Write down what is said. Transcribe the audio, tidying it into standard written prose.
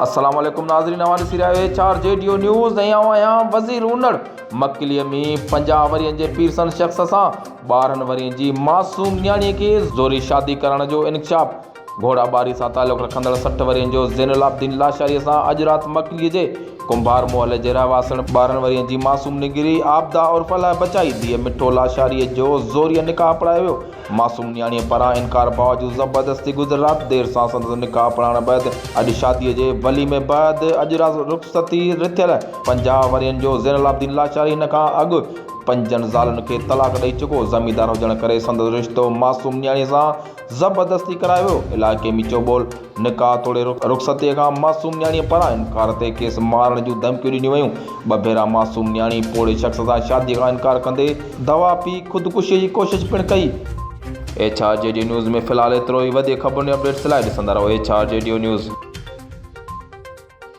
السلام عليڪم ناظرين اوهان ڏسي رهيا آهيو H R G D O news ۽ آئون آهيان وزير انڙ مڪلي ۾ 50 ورهين جي پيرسن شخص سان 12 ورهين جي معصوم نياڻي کي زوري شادي ڪرڻ جو انڪشاف گهوڙا ٻاري سان تعلق رکندڙ 60 ورهين جو زين العابدين لاشاري سان اڄ رات مڪلي جي ڪنڀار محلي جي رهواسڻ 12 ورهين جي معصوم نگري عابده عرف الله بچائي ڌيء مٺو لاشاري جو زوريء نڪاح پڙهايو ويو. معصوم نياڻيء پاران انڪار باوجود زبردستي گذريل رات دير سان سندس نڪاح پڙهائڻ بعد اڄ شاديء جي وليمي بعد اڄ رات رخصتي رٿيل 50 ورهين جو زين العابدين لاشاري هن کان اڳ پنجن زالن کي طلاق ڏئي چڪو زميندار هجڻ ڪري سندس رشتو معصوم نياڻيء سان زبردستي ڪرايو ويو علائقي ۾ چوٻول نڪاح توڙي رخصتيء کان معصوم نياڻيء پاران انڪار تي کيس مارڻ جون ڌمڪيون ڏنيون ويون. ٻه ڀيرا معصوم نياڻي پوڙهي شخص سان شاديء کان انڪار ڪندي دوا پي خودڪشيء جي ڪوشش پڻ ڪئي. H R G D news ۾ في الحال ايترو ئي وڌيڪ خبرن ۽ اپڊيٽس لاء ڏسندا رهو H R G D news.